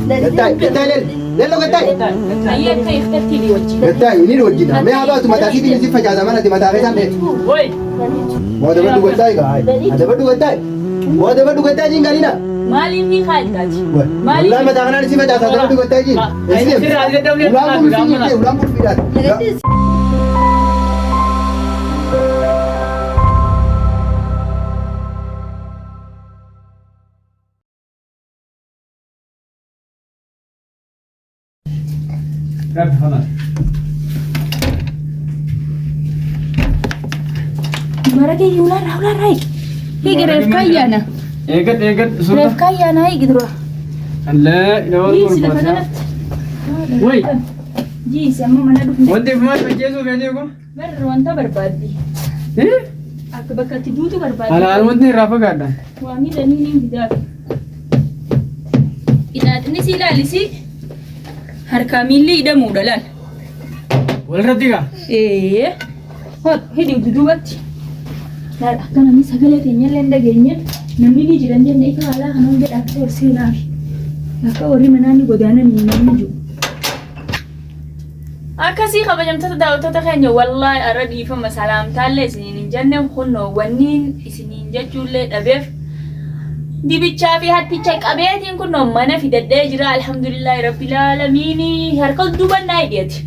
Gattaay gattaay leel leelloo gattaay. Ayyee akka iftatti ni wajjin. Gattaay inni wajjin. Mee haa baatu mataa siitiin si facaasa mana ati mataa keessaan dheetu. Woi. Moo dabadhu gattaay gaa. Adabadhu gattaay. Moo dabadhu gattaay jiin galiina. Maaliif ni kaaltaati? Wallahi mataa kanaan si facaasa dabadhu gattaay jiin. Ulaan kun fi ulaan kun fiidhaati. Rabbi khalas. Mara kee ulaarraa ulaarraa eegi. Eegi reef kaayyaana. Eegat eegat Reef suuta. kaayyaana eegi dura. Allee ilawwan Jiisi lafa gurgurtaa. kanatti. Woi. Jiisi amma mana dhufne. Wanti maal hojjeessuuf yaadee kun? Barra wanta barbaaddi. Eh? Akka bakka itti duutu barbaaddi. Alaan wanti irraa fagaadha. Waa miidhanii ni fidaaf. Qixaaxinni si ilaalisi harkaa miilli hidhamuudha laal. Walirratti gaa. Ee. Hot hidhi duubatti. Laal akka namni sagalee keenya illee hin dhageenye namni ni jiran jenne ifa haalaa kana hunda dhaabsee ol seenaafi. Akka warri manaa ni godaanan namni jiru. Akkasii kabajamtoota daawwattoota keenya wallaahi arra dhiifama salaamtaallee isiniin hin jenne kunoo wanniin isiniin jechuullee dhabeef dibichaa fi hatticha qabeetiin kunoo mana fidadhee jira alhamdulillaahi rabbil aalamiinii harka duubannaa hidhiyati.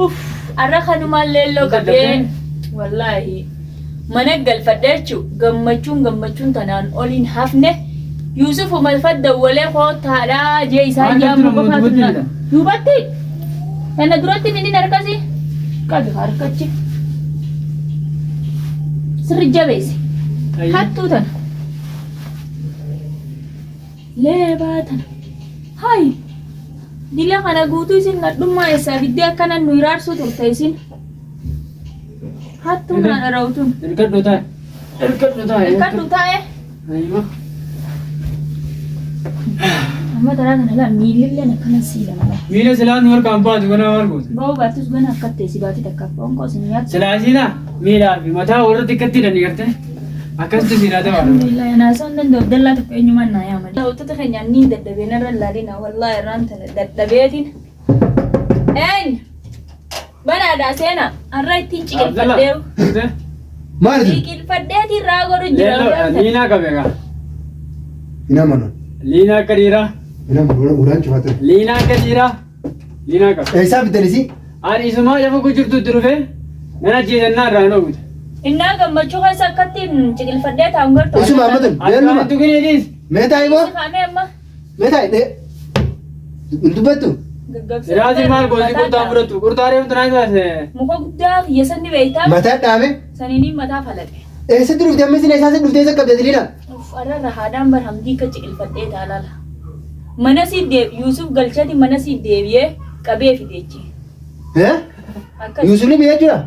Uff arra kanumaan leelloo qabee wallaahi mana galfadhe jechuun gammachuun gammachuun tanaan oliin hafne Yuusuf malfat dawwalee koottaadhaa jee isaa Maal yaamuu jettu qofaatu duubatti na jedha? duubatti tana duratti inni harkasi qabi harkachi sirri jabeessi hattuu tana leebaa tana hay dila kana guutuu isin nadhummaa eessaa fiddee akkana nu iraarsuu turte isin hattuu naa dharawtun Irkadhu taa'e. Irkadhu taa'e. irkadhu taa'e Aywa. amma taraa kana laa miillilleen akkana siidha Miila silaa nu harkaan baatu kanaa maal goota? Ba'uu baattus gana akka ta'e si baatee takka qoonqoo si nyaatu. Silaa siinaa miilaa fi mataa walirratti akkatti hidhanii gartee akkasitti siinaa ta'aa. Alhamdulillah naa osoo hin danda'u dallaa tokko eenyumaan naa yaamani. Daawwattoota keenya niin dadhabee narra ilaalina wallaahi irraan tana dadhabeetiin. Eenyu banaadhaa seenaa har'a ittiin ciqilfadhee Maal isin? ciqilfadheetiin raa godhu jira. irraan tana. Liinaa qabe egaa. Hin amanu. Liinaa akka dhiiraa. Hin amanu. Ulaan cufaa ture. Liinaa akka dhiiraa. Liinaa qabe. Eessaa fiddan isii? Ani isumaa lafa koo jirtu itti dhufee nan ajjeesannaa irraa hin oowwite. Innaa gammachuu keessa akkattiin ciqilfadhee taa'u gartuu. Isuma amma tun. Leelluma. Akkaan tuqiniitis. Mee taa'i moo? Si kaamee amma Mee taa'i dhee. Hin dubbattu? gaggabsee. Siraatii maal gooti qurxaa fudhattu? Qurxaa reefu tanaa taase. Muka guddaa kiyya sanni beektaa. Mataa dhaame. Saniiniin mataa falaxe. Eessatti dhufte amma isin eessaatti dhufte eessa qabde Liina? Uff, arra haadhaan bar hamdii akka ciqilfadhee taalaala. Mana sii deeb Yuusuf galchati mana sii deebi'ee qabee fideechi. Eh? Akkas Yuusufni biyya jira?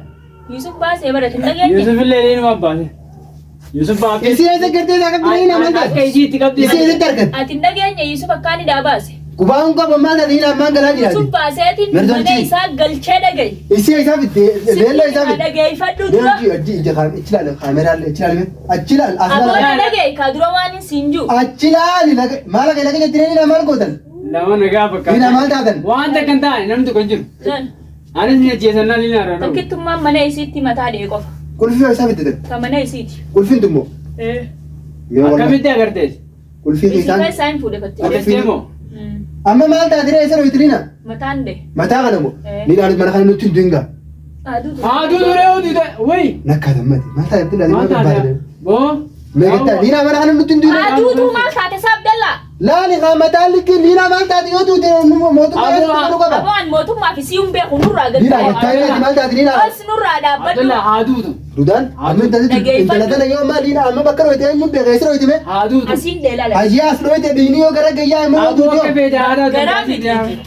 Yuusuf baasee barate hin dhageenye. Yusuf illee liinuma baase. Yusuf baafee. Isii eessa gartee isaa qabdi Liina maal Akka taate? isii itti qabdi. Isii eessatti argatte? Ati hin dhageenye Yuusuf akkaan hidhaa baase. Qubaan kun qabu maal taate Liina ammaan galaa Yuusuf jiraate? baaseetiin mana Merdolchi. isaa galchee dhagaye. Isii eessaa fidde? Leelloo eessaa fidde? Dhageeffadhu dura. Leenji achi ija kaam achi ilaali kaameraa achi ilaali achi ilaali as Aboota ilaali dhagaye kaa dura waan hin siin jiru. achi ilaali laga maal laga laga jettee Liina maal gootan? Lama nagaa fakkaata. Liina maal taatan? Waan takka hin taane namni tokko hin jiru. Anis ni ajjeesannaa liinaa irraa dhowwu. Tokkittummaan mana isiitti mataa dhee qofa. Qulfii eessaa fidde? Ka mana isiiti. Qulfiin tummoo? Eh. Mee wallahi Akkamitti agartees? qulfii Isii keessaan keessaa hin fuudhefatte. Agartee moo? amma maal taate eessa dhoyte Liina? Mataan dhee. Mataa kana moo? Eh. Liinaan mana kana nutti hin du'in Aduu Haa duutu reewu duuta. Wayi. Nakkaatan mati maal taate Abdullah Maal maal taate? barbaade? Boo. Mee gattaa Liinaa mana kana nutti hin du'in. Aduutu maal taate saabdallaa? Laali haa mataa likki Liinaa maal taate yoo tuute mootummaa Aboo, eessa dhufuu qaba? Aboo an mootummaa fi siyuun beeku nurraa Liinaa galtee. gattaa yoo maal taate Liinaa? Os nurraa dhaabbadhu. Abdullah haa duutu. Dudaan amma intalli Dhageeffadhu. intala tana yoo ammaa Liinaa amma bakka dhoyte eenyu beeka eessa dhoyte mee? Haa duutu. Asiin dheelala. Ayyaa as dhoyte dhiini yoo gara gayyaa immoo yoo Aboo tuute akka yoo. feete aadaa Garaa tuuta. miti.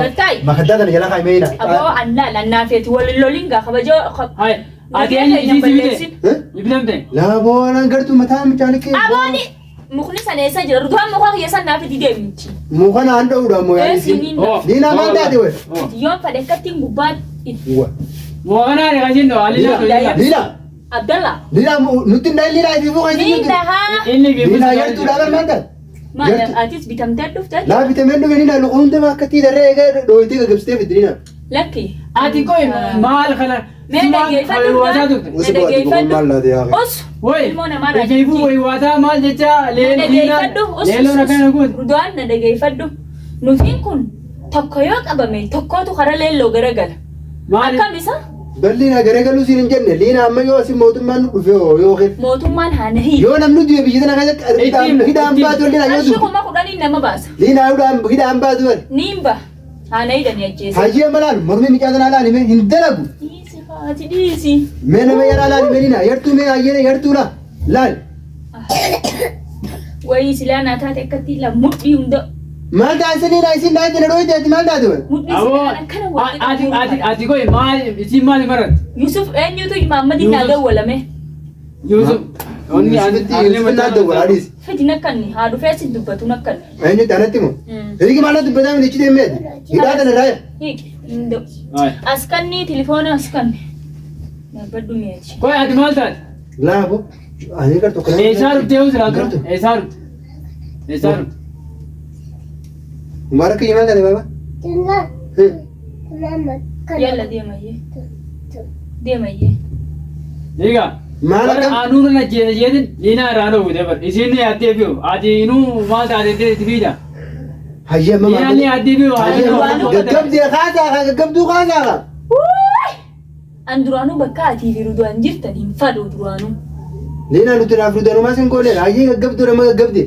Gattaay. Makaddaa tana jala kaa'imee jira. Aboo an laal annaa feeti wal loliin gaa kabajoo. Hai. Ati eenyu isii si bite? Ni bitamte? Laaboonaan gartuu mataa mucaan kee. Abooni mukni sana eessa jira? Rutaan muka kiyya san naaf itti deemti. Muka naan dha'uudha ammoo yaani. Eessi Oh. Liinaa maal taate wee? Oh. Yoon fadhe akkattiin gubbaan itti. Wa. Mookanaa ni kasin dho. Alina Liinaa. Liinaa. Abdallah. Liinaa nutti hin dhahin Liinaa ifi fuuka Ni isin dhahaa. Inni fi Liinaa yartuu dhaaban maal taate? Maal Yartu- atis bitamtee dhufte? Laa bitamee dhufe Liinaa luka hunda akkatti darree egaa dhooyitee gaggabsitee fiddi Liinaa. Lakki. Ati qoy maal kana Mee dhageeffadhu. waataa turte. Usi baati boqon maal laate yaa akhi. Os. Woi, Ilmoo namaa irraa ifiifuu wayi waataa maal jecha Dhageeffadhu. Os. leeloon akkana kun. Rudaan na dhageeffadhu. Nutiin kun tokko yoo qabame tokkootu karaa leelloo garagala. Maal Akkam isa? Bal Liinaa garagaluu siin hin jenne Liinaa amma yoo asin mootummaan nu dhufe hoo yoo kee. Mootummaan haa na hiiku. Yoo namni du'e biyya tana keessatti Ittiin- hidhaan baatu Liinaa yoo Qarshii du'e. 10,000 nama baasa. Liinaa hidhaan baatu bari. Niin baha. Haa na hidhanii ajjeese. Hayyee amma laal mormii micaa tanaa laali mee hin dalagu. Dhiisi haati dhiisi. Mee nama yaraa laali mee Liinaa yartuu mee hayyee yartuu laa laal. Wayii silaa naa taate akkatti la mudhii hunda. Maal taasise Liinaa isin daa'imti na dhooyte ati maal taate bari. Mudhii Aboo silaa akkana walitti ati qabuun ati kana. ati qoy maal isiin maal marat? Yusuf eenyutu Maammadin naa Yusuf. dawwalame. Yusuf. Onni Yusufitti Yusufin naa dawwala adiis. Fidi nakkanni haa dhufee si dubbatu nakkanni. Eenyutti anatti moo? Hiiki maal natti dubbataa miti ichi deemee ati. Hidhaa tana irraa. Hiiki hin da'u. As kanni tilifoona as kanni. Dhaabbadhu mi'achi. Qoy ati maal taate? Laa bo. Ani gartuu kana. Eessaa dhuftee hoo silaa Gartuu. tura? Eessaa dhufte? Eessaa dhufte? Mubarak kiyya maal taate baaba? Yalla deemayyee. Deemayyee. Egaa. Maal Bara akkam? aanuun na jeete jeetin liinaa irraa dhowwite bar. Isiin ni yaaddee fi'u. Ati inuu maal taate jettee itti fiida. Hayyee amma Liinaan ni yaaddee fi'u. Hayyee Duraanuu- gaggabdee kaasaa kaa gaggabduu kaasaa kaa. Wuuy! An duraanuu bakka atii fi Rudwaan jirtan hin fadhu duraanuu. Liinaa nuti naaf rudanumaa sin gooneera. Hayyee gaggabduu nama gaggabde.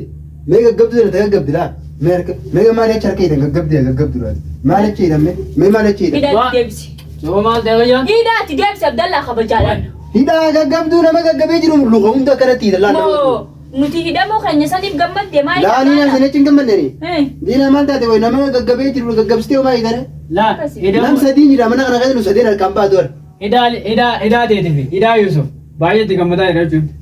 Mee gaggabduu tana gaggabdi laa. Mee harka mee maal jecha harka hiitan gaggabdee gaggabduu laata. Maal jecha hiitan mee mee maal jecha hiitan. Hidhaa Waa- itti deebisi. Soo maal ta'e wayyaan? Hidhaa itti deebisi Abdallaa kabajaadhaan. Hidhaa gaggabduu nama gaggabee jiru luka hunda akkanatti hiitan laa. Moo nuti hidhamuu keenya saniif gammadde maal Laa liinaa isin achi hin gammanneen. Eh, Liinaa maal taate wayi nama gaggabee jiru gaggabsitee homaa hiitane. Laa Nam sadiin jira mana kana keessa nu sadeen harkaan baatu bara. hidhaa hidhaa hidhaa teetifi hidhaa Yusuf baay'ee itti gammadaa jira jechuudha.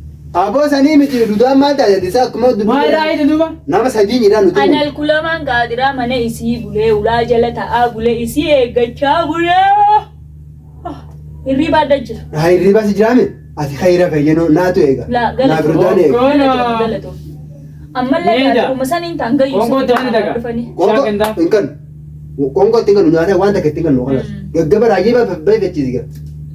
Aboo sanii miti dudaan maal taate isaa akkuma Maal irraa hiite duuba? Nama sadiin jira nuti. Anal kulamaan qaadiraa mana isii bulee ulaa jala ta'aa bulee isii eeggachaa bulee. Hirriibaa adda jira. Haa hirriibaa si jiraame ati khayra fayyinoo naatu eega. Laa Naaf galatoom. rudaan eega. Goona. Galatoom galatoom. Ammallee Leenca. gaazexuma saniin ta'an gayyuu Qoonqoo itti waan daga. dhufanii. Qoonqoo Shaakentaa. hin kannu. Qoonqoo itti hin kannu nyaata waan takka itti hin kannu kanas. Gaggaba raayii beefachiisi gara.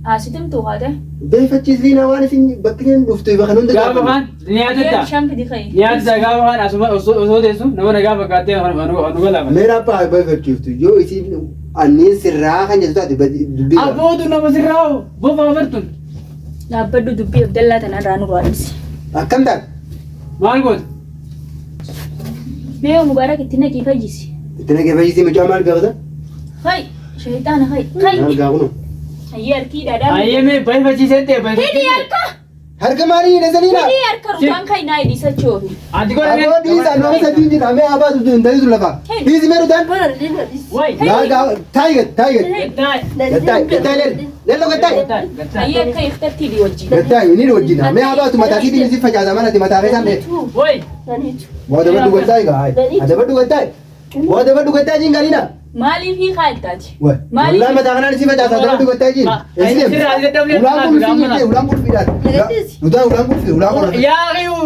Haasitimtuu haate. Beefachiisi liinaa waan isin bakki isin dhuftu ifa kan hunda Gaafa gaafannu. kaan ni yaadatta. Bishaan fidi ka'i. Ni yaadatta gaafa kaan asuma osoo teessu nama nagaa fakkaattee anu galaafata. Mee raaphaa beefachiiftu yoo isin anniin sirraa kan jettu taate dubbii qaba. Abbootu nama sirraa bofa afartun. Dhaabbadhu dubbii Abdallaa tanarraa nurraa dhibsi. Akkam taate? Maal goote? Mee yoo Mubaarak itti naqii fayyisi. Itti naqee fayyisii mucaa maal beekta? Hay shayxaana hay Maal hay. gaafnu? Hayyee harkii dhaadhaa. Ayyee mee bayfachiisee ta'e Hidhi bayfachiisee. harka. Harka maalii hidhasaniidha? Hidhi harka rukaan kan naa hidhi sochoofi. Ati godhe Aboo dhiisaa nama sadiin jira mee abaatu hin ta'isu lafa. Dhiisi mee rutaan? Way. Laa gaafa taayi gad taayi gad. Gattaay. Gattaay gattaay leel leelloo gattaay. Gattaay. Gattaay. Hayyee akka iftatti hidhi wajjin. Gattaay ni wajjin mee abaatu mataa siitiin si facaasa mana mataa keessaan ta'e. Way. Waa dabadhu gattaay gaa adabadhu gattaay. Waa dabadhu gattaay jiin galiina. Maaliif hiikaa ittaati? Wallahi mataa kanaan si facaasa adabadhu gattaay jiin. Ulaan qulfii jirte ulaan qulfiidhaan. Rutaan ulaan qulfii ulaan qulfii. Yaa qiyu.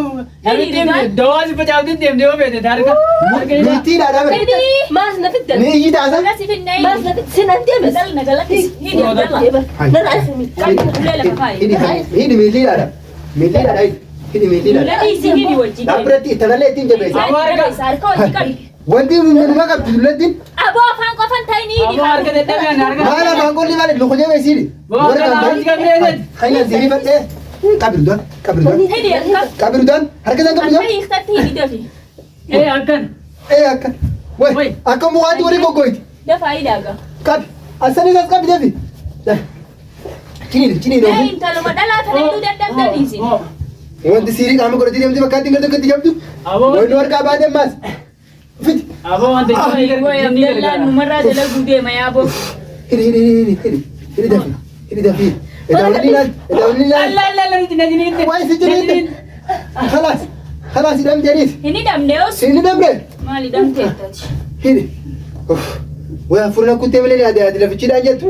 Namitti dawaa si facaaftin deemtee yoo feete harka. Nuti dhaadhaa bare. Hidhi. Maas na fiddan. Ni iyyi taasa. Akkasi finnee. Maas na fiddan. Sin an deemes. Dal nagalatis. Hidhi Abdallaa. Ulee lafa kaa'i. Hidhi miilli dhaadha. Miilli dhaadha hidhi miilli dhaadha. Ulee dhiisii hidhi wajjin. Dhaabbiratti tanallee ittiin jabeessa. Harka wajjin qabi. Wanti numa qabdu dullattiin Aboo afaan qofan ta'in hidhi. Aboo harka dadhabeen harka. maal afaan qolli maal luka jabeessiidhi. Boo kana harka bireetet. Khayna sirii fadhee qabri dudan qabri dudan Hidhi harka. qabri dudan harka isaan qabri Akka dudan hiiktatti hidhi dafi. Ee akkan. ee akka Way. way akka mukaatti warri goggoyti Dafaa hidhaaga. qabi asanii isas qabi dafi ciniidha ciniidha Mee intaluma dhalaa tana hidhuu dadhabdaniisi. wanti siirii qaama godhatee deemte bakkaatti hin gartu akkatti jabdu Aboo. wanni harkaa baatee maas fiti Aboo wanta Way jinni Abdallaan gargaara. numarraa dalaguu deema yaaboo. hidhi hidhi hidhi hidhi hidhi dafi hidhi dafi edaawwanni laal edaawwanni laal Allah Allah Allah jinni jinni. Way si jinni خلاص خلاص hidhamte anis Hin hidhamne os. siin hidhamne Maal hidhamte ittaati? hidhi way hafuurna kuttee malee ati ati lafichiidhaan jettu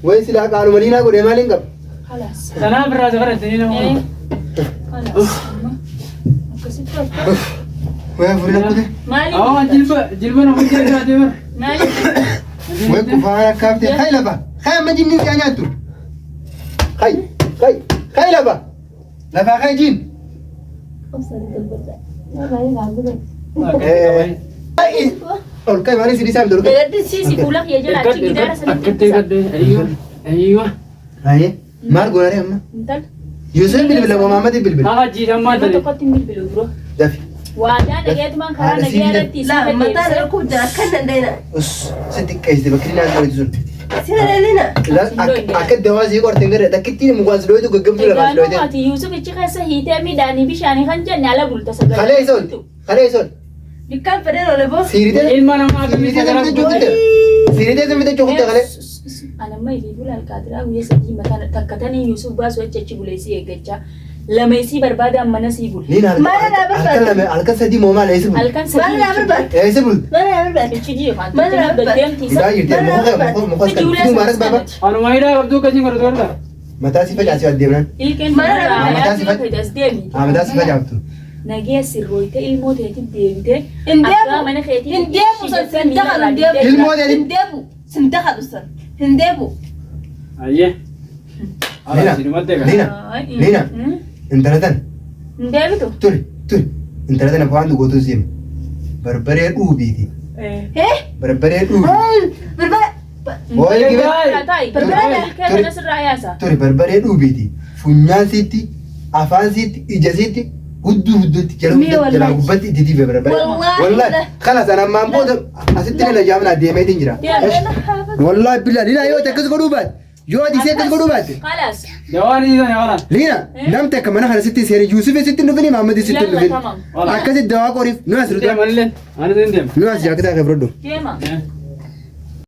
way silaa qaanuma liinaa godhee maaliin qaba Khalaas. Kanaaf irraa safaratti ni nama. Khalaas. Akkasitti akka. Wayii afurii lakkute. Maaliif? Awwa jilba jilba na hojii jiraatee bar. Maaliif? Wayii qufaan akka haftee. Hayi lafa. Hayi amma jinni si'a nyaattu. Hayi hayi hayi lafa. Lafaa hayi jin. Hayi. Ol ka'i maaliif si dhiisaa miti ol ka'i. Siisi fuula kiyya jala achi gidaara sanitti Akkatti ittisa. gadde. Ayyoo. Ayyoo. Hayi maal goonaree amma? Intala. Yusuf bilbila moo Mahammad bilbila? Haa jiidhan maal Nama ta'e? tokkotti hin bilbilu dura. Dafi. Waadaa nageetumaan karaa Haadha nagee siidha. irratti isii Laa mataa fayyadamse. rakkoo jira akkan danda'ina. Us si xiqqeessite bakki inni haasawaa sun. Sina dhalina. Akka dawaa sii qorte hin garre takkittiin mukaan si dhooytu gaggabduu lafaa si Egaa dhooyte. ati Yusuf ichi keessa hiitee midhaanii bishaanii kan jenne ala bulta sagalee. Kalee isa ol. Kalee isa ol. Bikkaan fedhan ole boo. Siiritee. Ilma namaa akkamii Siiritee sagala simite cuutte. Siiritee simite cuutte kalee. Anamma ifii bula alkaatiraa guyyaa sadii mataan takka tanii Yusuf baasu achi achi bulee si eeggachaa. Lama isii barbaada mana sii bule. Niin Maal irraa halkan barbaadde? lama halkan sadii moo maal eessa bulte? Halkan Maal irraa sadii. barbaadde? Eessa bulte? Maal irraa barbaadde? Ichi jiru kan Maal irraa barbaadde? deemti isa. Hidhaa jirti muka muka muka Itti ulee kan maaras baaba. Anuma hidhaa qabduu akkasiin godhatu warra. Mataa si facaasee adeemnaan. Ilkeen Maal irraa barbaadde? Mataa si fayyada. Deemi. Mataa si facaaftu. Nagee sirrooyte ilmoo teetiin deebitee Hin deebu. abbaa mana keetii Hin deebu san sin dakalu hin deebu. Ilmoo teetiin. Hin deebu. Sin dakalu san. Hin deebu. Ayyee. Lina. Lina. Lina. Intala tan. Hin deebitu. Turi turi. Intala tan afaan dhugootu siima. Barbaree dhuubiiti. Hee? Barbaree dhuubi. Barbara. Booyee gibee. Barbaree kana sirraa yaasa. Turi barbaree dhuubiiti. Funyaan siitti, afaan siitti, ija siitti, hudduu hudduutti jala Mee hudduutti jalaa wallahi. gubbatti itti dibe barbaree. Wallahi. Wallahi. Kalas ana ammaan booda asitti lila jaamna deemeetiin jira. Wallahi billah lina yoo ati akkas godhuu baatte yoo ati isee akkas godhuu baatte Kalas. Dawaan dhiisan wala. Lina namti akka mana kana sitti seeni Yuusuf sitti hin dhufini Mahammad sitti hin Yalla dhufini. tamam. Akkasi dawaa qoriif nu as Deema illee. Ani sin deema. nu as jaakitaa kee fudhadhu. Deema.